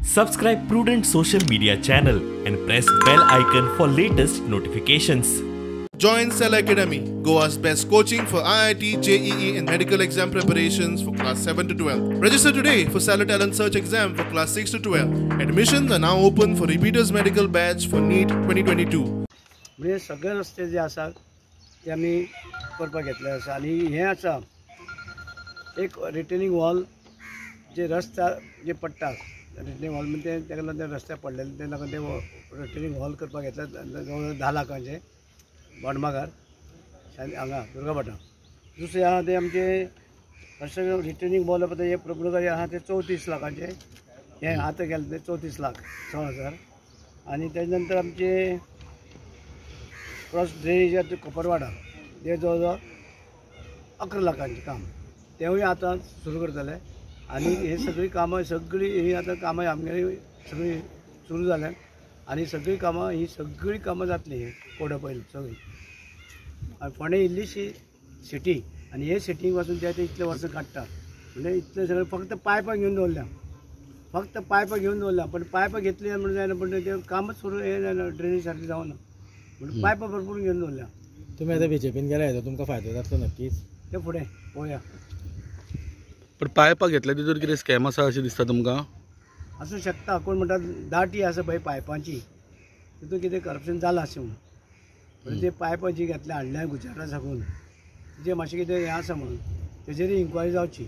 Subscribe Prudent Social Media channel and press bell icon for latest notifications. Join Cell Academy, Goa's best coaching for IIT, JEE and medical exam preparations for class 7 to 12. Register today for Cellar Talent Search exam for class 6 to 12. Admissions are now open for repeaters medical batch for NEET 2022. म्हणजे सगळे रस्ते जे आसात ते आमी करपाक घेतले आसा. आनी हें आसा एक रिटेनिंग वॉल जे रस्त्यार जे पडटा, रिटेनिंग वॉल म्हणजे तेका लागून ते रस्त्यार पडलेले ते लागून ते रिटेनिंग वॉल करपाक घेतले जवळ 10 लाखांचे बोंडमागार हांगा दुर्गाभाटा. दुसरें आहा ते आमचे अशें रिटेनिंग वॉल पळय हे प्रभुनगर आहा ते 34 लाखांचे हें आतां गेलें ते 34 लाख 6,000. आनी तेजे नंतर आमचे क्रॉस ड्रेनेज कोपरवाडा ते जवळ जवळ 11 लाखांचें काम तेवूय आतां सुरू करतले. आनी हे सगळीं कामां सगळीं ही आतां कामां आमगेली सगळीं सुरू जाल्यात आनी सगळीं कामां ही सगळीं कामां जातलीं कोडा पयलीं सगळीं. आनी फोंडें इल्लीशी सिटी आनी हे सिटीक वचून ते इतले वर्सां काडटा म्हणजे इतलें सगळें फक्त पायपां घेवन दवरल्या, फक्त पायपां घेवन दवरल्या. पण पायपां घेतली म्हणून जायना, पण तें कामच सुरू हें जायना, ड्रेनेज सारकें जावना म्हणून पायपां भरपूर घेवन दवरल्या. तुमी आतां बीजेपीन गेल्या तुमकां फायदो जातलो नक्कीच ते फुडें पळोवया. पण पायपां घेतल्या तितूर कितें स्कॅम आसा अशें दिसता तुमकां? आसूं शकता. कोण म्हणटा दाटी आसा पळय पायपांची, तितून कितें करप्शन जालां अशें म्हणून. पण ते पायपां जी घेतल्या हाडल्या गुजराता साकून तिजें मातशें कितें हें आसा म्हणून तेजेर इन्क्वायरी जावची.